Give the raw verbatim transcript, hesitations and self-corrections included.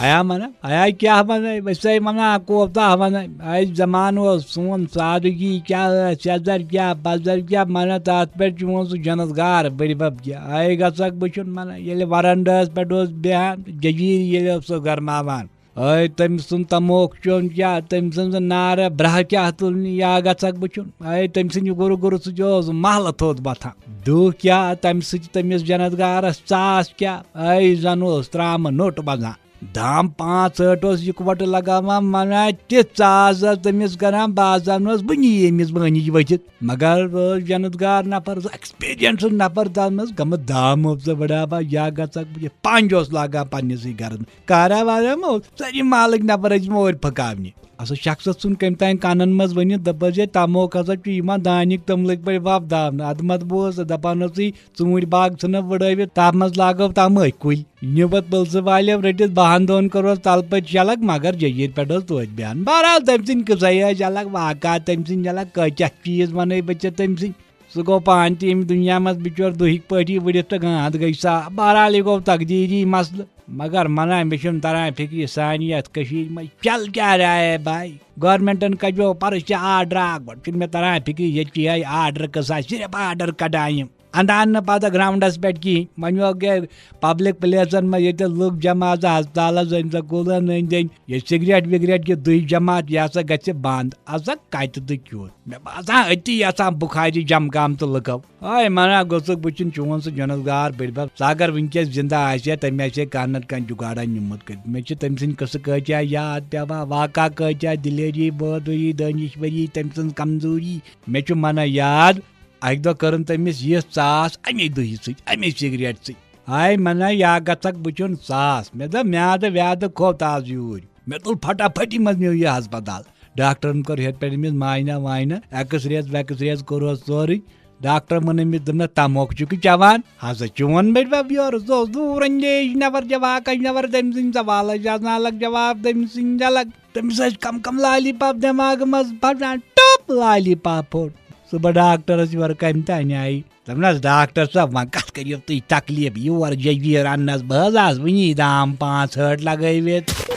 آیا منہ، آیا کیٛاہ ونَے، بہٕ چھسے ونان کوتاہ ونَے۔ آے زمانہٕ اوس سون سادگی کیٛاہ ٲس، سیٚزر کیٛاہ، بزر کیٛاہ، منہ تتھ پٮ۪ٹھ چون سُہ جنت گار بٔڈِ بب کیٛاہ۔ آے گژھکھ بہٕ چھُن منہ، ییٚلہِ ورنڈہس پٮ۪ٹھ اوس بیہان، ججیٖر ییٚلہِ اوس سُہ گرماوان۔ آے تٔمۍ سُنٛد تموک چیوٚن کیٛاہ، تٔمۍ سٕنٛز نارٕ برٛاہ کیٛاہ تُلنہِ، یا گژھکھ بہٕ چھُن۔ آے تٔمۍ سٕنٛدِ گُرٕ گُرٕ سۭتۍ اوس محلہٕ تھوٚد وۄتھان۔ دُہ کیٛاہ، تَمہِ سۭتۍ تٔمِس جنت گارس ژاس کیٛاہ، آے زن اوس ترامہٕ نوٚٹ بزان۔ دام پانٛژھ ٲٹھ اوس یِکوَٹہٕ لگاوان، ونان تِژھ ژاس ٲس تٔمِس کران، باسان اوس بہٕ نِیہِ أمِس وٲنِج ؤتھِتھ۔ مگر بہٕ اوس جنت گار نفر، سُہ ایکسپیرینسڈ نفر، تتھ منٛز گٔمٕژ دام اوس سُہ بڑاوان، یا گژھکھ بہٕ یہِ پنج اوس لاگان پننِسٕے گرس منٛز۔ کارا وارا ما اوس، سٲری محلٕکۍ نفر ٲسۍ مورۍ پھکاونہِ۔ اَسا شخصس ژھُن کٔمۍ تام کنن منٛز ؤنِتھ، دوٚپُس، "ہے، تموک ہسا چھُ یِوان دانِک توٚملٕکۍ پٲٹھۍ وۄپداونہٕ، ادٕ مت بوز، دپان اوسُے ژوٗنٛٹھۍ باغ ژھٕنو وٕڑٲوِتھ، تتھ منٛز لاگو تمٲکۍ کُلۍ۔" نیوٗ پتہٕ پُلسہٕ والیو رٔٹِتھ، بہن دۄن کوٚرہوس تلہٕ پٔتۍ شلک، مگر جٔجیٖر پٮ۪ٹھ اوس توتہِ بیہان۔ بہرحال، تٔمۍ سٕنٛدۍ قصے ٲسۍ الگ، واقعہ تٔمۍ سٕنٛدۍ الگ، کٲتیٛاہ چیٖز ونَے بہٕ ژےٚ تٔمۍ سٕنٛدۍ۔ سُہ گوٚو پانہٕ تہِ ییٚمہِ دُنیا منٛز بِچور دُہِکۍ پٲٹھی وٕڑِتھ تہٕ گانٛد گٔے سا۔ بہرحال، یہِ گوٚو تقدیٖری مسلہٕ۔ مگر منہ، مےٚ چھُنہٕ تران فِکرِ سانہِ یَتھ کٔشیٖرِ منٛز چل کیٛاہ رایے بھاے؟ گورنمنٹن کجو پرس چھِ آرڈر اکھ، گۄڈٕ چھُنہٕ مےٚ تران فِکرِ ییٚتہِ چھِ یِہے آرڈر قٕصہ، صرف آرڈر کڑان یِم۔ اندان نہٕ پتہٕ گراؤنڈس پٮ۪ٹھ کِہیٖنۍ۔ وۄنۍ یوٚک گٔے پبلک پلیسن منٛز ییٚتہِ لُکھ جمع آسان، ہسپتالس أنٛدۍ سکوٗلن أنٛدۍ أنٛدۍ، ییٚتہِ سگریٹ وگریٹ کہِ دُہہِ جماعت، یہِ ہسا گژھِ بنٛد۔ ہسا کتہِ تہٕ کیُتھ؟ مےٚ باسان، أتی آسان بُخاری جمکام تہٕ لُکو۔ ہاے منہ گوٚژھُکھ بہٕ چھُن چون سُہ جنت گار بٔڈۍ بب۔ سُہ اگر وٕنکیٚس زندٕ آسہِ ہا، تٔمۍ آسہِ ہے کانٛہہ نتہٕ کانٛہہ جُگاڑا نیوٗمُت کٔرِتھ۔ مےٚ چھِ تٔمۍ سٕنٛدۍ قصہٕ کٲتیٛاہ یاد پٮ۪وان، واقعہ کٲتیٛاہ، دلیری، بہادری، دٲنِشوری، تٔمۍ سٕنٛز کمزوری۔ مےٚ چھُ منہ یاد، اکہِ دۄہ کٔرٕن تٔمِس یِژھ ژاس اَمے دُہہِ سۭتۍ، اَمے سگریٹ سۭتۍ۔ ہاے منہ، یا گژھکھ بہٕ چھُن ساس۔ مےٚ دوٚپ، میادٕ ویادٕ کھوٚت آز یوٗرۍ۔ مےٚ تُل پھٹا پھٹی منٛز نیوٗ یہِ ہسپتال۔ ڈاکٹرن کوٚر ہیٚتھ پٮ۪ٹھ أمِس معاینہ واینہ، ایکس ریز ویکس ریز کوٚرہوس سورُے۔ ڈاکٹر ووٚن أمِس، دوٚپنس، "تموک چھُ کہِ چٮ۪وان؟" ہسا چون بٔڈۍ بب یورٕ، سُہ اوس دوٗر اندیش نفر، جواکش نفر، تٔمۍ سٕنٛدۍ سوال ٲسۍ آسان الگ، جواب تٔمۍ سٕنٛدۍ الگ۔ تٔمِس ٲسۍ کم کم لالی پاپ دٮ۪ماغہٕ منٛز پھٹان، ٹوپ لالی پاپ پھوٚٹ۔ سُہ بہٕ ڈاکٹرس یورٕ کمہِ تانۍ آیہِ۔ دوٚپنس، "ڈاکٹر صٲب، وۄنۍ کتھ کٔرِو تُہۍ تکلیف؟ یور ججویٖر اننس بہٕ حظ آس وُنی دام پانٛژھ ہٲٹھ لگٲوِتھ۔"